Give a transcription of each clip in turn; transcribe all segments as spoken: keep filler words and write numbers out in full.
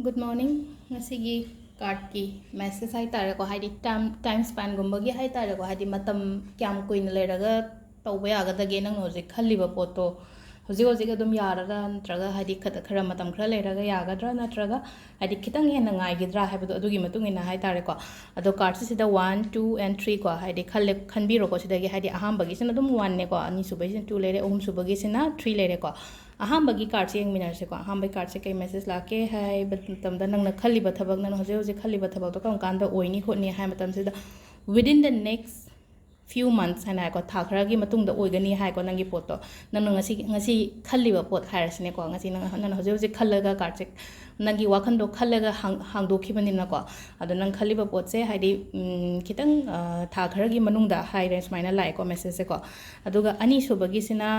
Good morning. ꯉꯁꯤꯒꯤ cardꯀꯤ message ꯍꯥꯏꯇꯥꯔꯦꯀꯣ, ꯍꯥꯏꯗꯤ time, time spanꯒꯨꯝꯕꯒꯤ ꯍꯥꯏꯇꯥꯔꯦꯀꯣ, ꯍꯥꯏꯗꯤ ꯃꯇꯝ ꯀꯌꯥꯝ ꯀꯨꯏꯅ ꯂꯩꯔꯒ ꯇꯧꯕ ꯌꯥꯒꯗꯒꯦ, ꯅꯪꯅ ꯍꯧꯖꯤꯛ ꯈꯜꯂꯤꯕ ꯄꯣꯠꯇꯣ ꯍꯧꯖꯤꯛ ꯍꯧꯖꯤꯛ ꯑꯗꯨꯝ ꯌꯥꯔꯗ꯭ꯔꯥ, ꯅꯠꯇ꯭ꯔꯒ ꯍꯥꯏꯗꯤ ꯈꯔ, ꯈꯔ ꯃꯇꯝ ꯈꯔ ꯂꯩꯔꯒ ꯌꯥꯒꯗ꯭ꯔꯥ, ꯅꯠꯇ꯭ꯔꯒ ꯍꯥꯏꯗꯤ ꯈꯤꯇꯪ ꯍꯦꯟꯅ ꯉꯥꯏꯒꯗ꯭ꯔꯥ ꯍꯥꯏꯕꯗꯣ, ꯑꯗꯨꯒꯤ ꯃꯇꯨꯡ ꯏꯟꯅ ꯍꯥꯏꯇꯥꯔꯦꯀꯣ꯫ ꯑꯗꯣ cardꯁꯤꯗ one, two and three ꯀꯣ, ꯍꯥꯏꯗꯤ ꯈꯜꯂꯦ, ꯈꯟꯕꯤꯔꯣꯀꯣ꯫ ꯁꯤꯗꯒꯤ ꯍꯥꯏꯗꯤ ꯑꯍꯥꯟꯕꯒꯤꯁꯤꯅ ꯑꯗꯨꯝ oneꯅꯦꯀꯣ, ꯑꯅꯤꯁꯨꯕꯒꯤꯁꯤꯅ two ꯂꯩꯔꯦ, ꯑꯍꯨꯝꯁꯨꯕꯒꯤꯁꯤꯅ three ꯂꯩꯔꯦꯀꯣ꯫ ꯑꯍꯥꯟꯕꯒꯤ cardꯁꯦ ꯌꯦꯡꯃꯤꯟꯅꯔꯁꯦꯀꯣ꯫ ꯑꯍꯥꯟꯕꯒꯤ cardꯁꯦ ꯀꯩ message ꯂꯥꯛꯀꯦ ꯍꯥꯏꯕ ꯃꯇꯝꯗ, ꯅꯪꯅ ꯈꯜꯂꯤꯕ ꯊꯕꯛ, ꯅꯪꯅ ꯍꯧꯖꯤꯛ ꯍꯧꯖꯤꯛ ꯈꯜꯂꯤꯕ ꯊꯕꯛꯇꯣ ꯀꯔꯝ ꯀꯥꯟꯗ ꯑꯣꯏꯅꯤ ꯈꯣꯠꯅꯤ ꯍꯥꯏꯕ ꯃꯇꯝꯁꯤꯗ, within the next few months ꯍꯥꯏꯅ ꯍꯥꯏꯀꯣ, ꯊꯥ ꯈꯔꯒꯤ ꯃꯇꯨꯡꯗ ꯑꯣꯏꯒꯅꯤ ꯍꯥꯏꯀꯣ ꯅꯪꯒꯤ ꯄꯣꯠꯇꯣ꯫ ꯅꯪꯅ ꯉꯁꯤ, ꯉꯁꯤ ꯈꯜꯂꯤꯕ ꯄꯣꯠ ꯍꯥꯏꯔꯁꯤꯅꯦꯀꯣ, ꯉꯁꯤ ꯅꯪ, ꯅꯪꯅ ꯍꯧꯖꯤꯛ ꯍꯧꯖꯤꯛ ꯈꯜꯂꯒ cardꯁꯦ, ꯅꯪꯒꯤ ꯋꯥꯈꯜꯗꯣ ꯈꯜꯂꯒ ꯍꯥꯡ-, ꯍꯥꯡꯗꯣꯛꯈꯤꯕꯅꯤꯅꯀꯣ꯫ ꯑꯗꯣ ꯅꯪ ꯈꯜꯂꯤꯕ ꯄꯣꯠꯁꯦ ꯍꯥꯏꯗꯤ, ꯎꯝ, ꯈꯤꯇꯪ, ꯑ, ꯊꯥ ꯈꯔꯒꯤ ꯃꯅꯨꯡꯗ ꯍꯥꯏꯔꯦ, ꯁꯨꯃꯥꯏꯅ ꯂꯥꯛꯑꯦꯀꯣ messageꯁꯦꯀꯣ꯫ ꯑꯗꯨꯒ ꯑꯅꯤꯁꯨꯕꯒꯤꯁꯤꯅ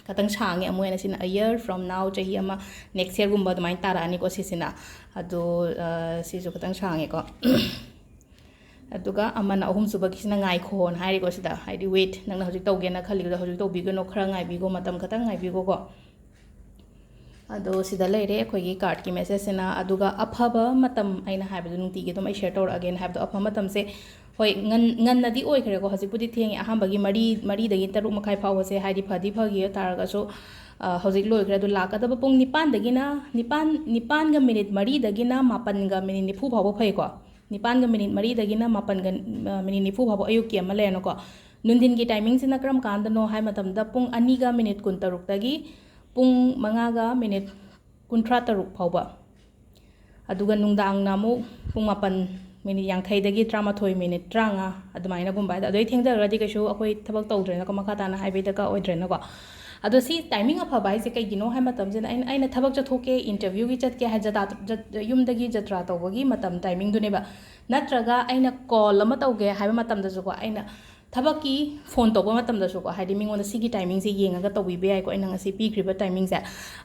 ꯈꯤꯇꯪ ꯁꯥꯡꯉꯦ, ꯑꯃꯨꯛ ꯍꯦꯟꯅ ꯁꯤꯅ a year from now, ꯆꯍꯤ ꯑꯃ, next yearꯒꯨꯝꯕ ꯑꯗꯨꯃꯥꯏꯅ ꯇꯥꯔꯛꯑꯅꯤꯀꯣ ꯁꯤꯁꯤꯅ꯫ ꯑꯗꯣ, ꯑ, ꯁꯤꯁꯨ ꯈꯤꯇꯪ ꯁꯥꯡꯉꯦꯀꯣ꯫ ꯑꯗꯨꯒ ꯑꯃꯅ ꯑꯍꯨꯝꯁꯨꯕꯒꯤꯁꯤꯅ ꯉꯥꯏꯈꯣꯅ ꯍꯥꯏꯔꯤꯀꯣ ꯁꯤꯗ, ꯍꯥꯏꯗꯤ wait, ꯅꯪꯅ ꯍꯧꯖꯤꯛ ꯇꯧꯒꯦꯅ ꯈꯜꯂꯤꯕꯗꯣ ꯍꯧꯖꯤꯛ ꯇꯧꯕꯤꯒꯅꯨ, ꯈꯔ ꯉꯥꯏꯕꯤꯈꯣ, ꯃꯇꯝ ꯈꯛꯇꯪ ꯉꯥꯏꯕꯤꯈꯣꯀꯣ꯫ ꯑꯗꯣ ꯁꯤꯗ ꯂꯩꯔꯦ ꯑꯩꯈꯣꯏꯒꯤ cardꯀꯤ messageꯁꯤꯅ꯫ ꯑꯗꯨꯒ ꯑꯐꯕ ꯃꯇꯝ, ꯑꯩꯅ ꯍꯥꯏꯕꯗꯣ ꯅꯨꯡꯇꯤꯒꯤ ꯑꯗꯨꯝ ꯑꯩ share ꯇꯧꯔꯛꯑꯒꯦꯅ ꯍꯥꯏꯕꯗꯣ, ꯑꯐꯕ ꯃꯇꯝꯁꯦ, ꯍꯣꯏ, ꯉꯟ-, ꯉꯟꯅꯗꯤ ꯑꯣꯏꯈ꯭ꯔꯦꯀꯣ, ꯍꯧꯖꯤꯛꯄꯨꯗꯤ ꯊꯦꯡꯉꯦ꯫ ꯑꯍꯥꯟꯕꯒꯤ ꯃꯔꯤ, ꯃꯔꯤꯗꯒꯤ ꯇꯔꯨꯛ ꯃꯈꯥꯏ ꯐꯥꯎꯕꯁꯦ ꯍꯥꯏꯗꯤ ꯐꯗꯤ ꯐꯈꯤ ꯇꯥꯔꯒꯁꯨ, ꯑ, ꯍꯧꯖꯤꯛ ꯂꯣꯏꯈ꯭ꯔꯦ꯫ ꯑꯗꯣ ꯂꯥꯛꯀꯗꯕ ꯄꯨꯡ ꯅꯤꯄꯥꯟꯗꯒꯤꯅ, ꯅꯤꯄꯥꯟ, ꯅꯤꯄꯥꯟꯒ minute ꯃꯔꯤꯗꯒꯤꯅ ꯃꯥꯄꯟꯒ minute ꯅꯤꯐꯨ ꯐꯥꯎꯕ ꯐꯩꯀꯣ꯫ ꯅꯤꯄꯥꯟꯒ minute ꯃꯔꯤꯗꯒꯤꯅ ꯃꯥꯄꯟꯒ, ꯑ, minute ꯅꯤꯐꯨ ꯐꯥꯎꯕ ꯑꯌꯨꯛꯀꯤ ꯑꯃ ꯂꯩꯔꯦꯅꯀꯣ꯫ ꯅꯨꯡꯊꯤꯟꯒꯤ timingꯁꯤꯅ ꯀꯔꯝ ꯀꯥꯟꯗꯅꯣ ꯍꯥꯏ ꯃꯇꯝꯗ, ꯄꯨꯡ ꯑꯅꯤꯒ minute ꯀꯨꯟꯇꯔꯨꯛꯇꯒꯤ ꯄꯨꯡ ꯃꯉꯥꯒ minute ꯀꯨꯟꯊ꯭ꯔꯥ ꯇꯔꯨꯛ ꯐꯥꯎꯕ꯫ ꯑꯗꯨꯒ ꯅꯨꯡꯗꯥꯡꯅ ꯑꯃꯨꯛ ꯄꯨꯡ ꯃꯥꯄꯟ minute ꯌꯥꯡꯈꯩꯗꯒꯤ ꯇꯔꯥꯃꯥꯊꯣꯏ minute ꯇꯔꯥꯃꯉꯥ ꯑꯗꯨꯃꯥꯏꯅꯒꯨꯝꯕ ꯍꯥꯏꯗꯤ, ꯑꯗꯩ ꯊꯦꯡꯊꯈ꯭ꯔꯗꯤ ꯀꯩꯁꯨ ꯑꯩꯈꯣꯏ ꯊꯕꯛ ꯇꯧꯗ꯭ꯔꯦꯅꯀꯣ, ꯃꯈꯥ ꯇꯥꯅ ꯍꯥꯏꯕꯩ ꯗꯔꯀꯥꯔ ꯑꯣꯏꯗ꯭ꯔꯦꯅꯀꯣ꯫ ꯑꯗꯣ ꯁꯤ timing ꯑꯐꯕ ꯍꯥꯏꯁꯦ ꯀꯩꯒꯤꯅꯣ ꯍꯥꯏ ꯃꯇꯝꯁꯤꯗ, ꯑꯩꯅ, ꯑꯩꯅ ꯊꯕꯛ ꯆꯠꯊꯣꯛꯀꯦ, interviewꯒꯤ ꯆꯠꯀꯦ ꯍꯥꯏ, ꯖꯇꯥ-, ꯖꯠ-, ꯌꯨꯝꯗꯒꯤ ꯖꯇ꯭ꯔꯥ ꯇꯧꯕꯒꯤ ꯃꯇꯝ timingꯗꯨꯅꯦꯕ꯫ ꯅꯠꯇ꯭ꯔꯒ ꯑꯩꯅ call ꯑꯃ ꯇꯧꯒꯦ ꯍꯥꯏꯕ ꯃꯇꯝꯗꯁꯨꯀꯣ, ꯑꯩꯅ ꯊꯕꯛꯀꯤ ꯐꯣꯟ ꯇꯧꯕ ꯃꯇꯝꯗꯁꯨꯀꯣ, ꯍꯥꯏꯗꯤ ꯃꯤꯉꯣꯟꯗ ꯁꯤꯒꯤ ꯇꯥꯏꯃꯤꯡꯁꯦ ꯌꯦꯡꯉꯒ ꯇꯧꯕꯤꯕ ꯌꯥꯏꯀꯣ, ꯑꯩꯅ ꯉꯁꯤ ꯄꯤꯈ꯭ꯔꯤꯕ ꯇꯥꯏꯃꯤꯡꯁꯦ꯫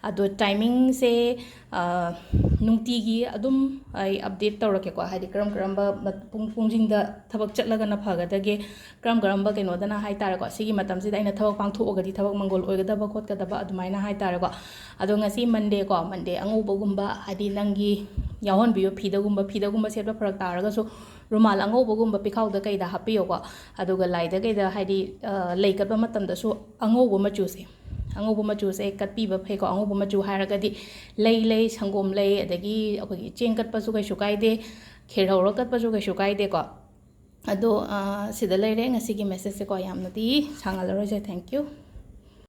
ꯑꯗꯣ ꯇꯥꯏꯃꯤꯡꯁꯦ, ꯑ, ꯅꯨꯡꯇꯤꯒꯤ ꯑꯗꯨꯝ ꯑꯩ ꯑꯞꯗꯦꯠ ꯇꯧꯔꯛꯀꯦꯀꯣ, ꯍꯥꯏꯗꯤ ꯀꯔꯝ ꯀꯔꯝꯕ ꯃ-, ꯄꯨꯡ, ꯄꯨꯡꯁꯤꯡꯗ ꯊꯕꯛ ꯆꯠꯂꯒꯅ ꯐꯒꯗꯒꯦ, ꯀꯔꯝ ꯀꯔꯝꯕ ꯀꯩꯅꯣꯗꯅ ꯍꯥꯏ ꯇꯥꯔꯦꯀꯣ, ꯁꯤꯒꯤ ꯃꯇꯝꯁꯤꯗ ꯑꯩꯅ ꯊꯕꯛ ꯄꯥꯡꯊꯣꯛꯑꯒꯗꯤ ꯊꯕꯛ ꯃꯪꯒꯣꯜ ꯑꯣꯏꯒꯗꯕ ꯈꯣꯠꯀꯗꯕ ꯑꯗꯨꯃꯥꯏꯅ ꯍꯥꯏ ꯇꯥꯔꯦꯀꯣ꯫ ꯑꯗꯣ ꯉꯁꯤ ꯃꯟꯗꯦꯀꯣ, ꯃꯟꯗꯦ ꯑꯉꯧꯕꯒꯨꯝꯕ, ꯍꯥꯏꯗꯤ ꯅꯪꯒꯤ ꯌꯥꯎꯍꯟꯕꯤꯌꯣ ꯐꯤꯗꯒꯨꯝꯕ, ꯐꯤꯗꯒꯨꯝꯕ ꯁꯦꯠꯄ ꯐꯔꯛ ꯇꯥꯔꯒꯁꯨ ꯔꯨꯃꯥꯜ ꯑꯉꯧꯕꯒꯨꯝꯕ ꯄꯤꯈꯥꯎꯗ ꯀꯩꯗ ꯍꯥꯞꯄꯤꯌꯣꯀꯣ꯫ ꯑꯗꯨꯒ ꯂꯥꯏꯗ ꯀꯩꯗ, ꯍꯥꯏꯗꯤ, ꯑ, ꯂꯩ ꯀꯠꯄ ꯃꯇꯝꯗꯁꯨ ꯑꯉꯧꯕ ꯃꯆꯨꯁꯦ, ꯑꯉꯧꯕ ꯃꯆꯨꯁꯦ ꯀꯠꯄꯤꯕ ꯐꯩꯀꯣ꯫ ꯑꯉꯧꯕ ꯃꯆꯨ ꯍꯥꯏꯔꯒꯗꯤ ꯂꯩ, ꯂꯩ, ꯁꯪꯒꯣꯝ ꯂꯩ, ꯑꯗꯒꯤ ꯑꯩꯈꯣꯏꯒꯤ ꯆꯦꯡ ꯀꯠꯄꯁꯨ ꯀꯩꯁꯨ ꯀꯥꯏꯗꯦ, ꯈꯦꯔꯍꯧꯔ ꯀꯠꯄꯁꯨ ꯀꯩꯁꯨ ꯀꯥꯏꯗꯦꯀꯣ꯫ ꯑꯗꯣ, ꯑ, ꯁꯤꯗ ꯂꯩꯔꯦ ꯉꯁꯤꯒꯤ ꯃꯦꯁꯦꯖꯁꯦꯀꯣ꯫ ꯌꯥꯝꯅꯗꯤ ꯁꯥꯡꯍꯜꯂꯔꯣꯏꯁꯦ꯫ Thank you꯫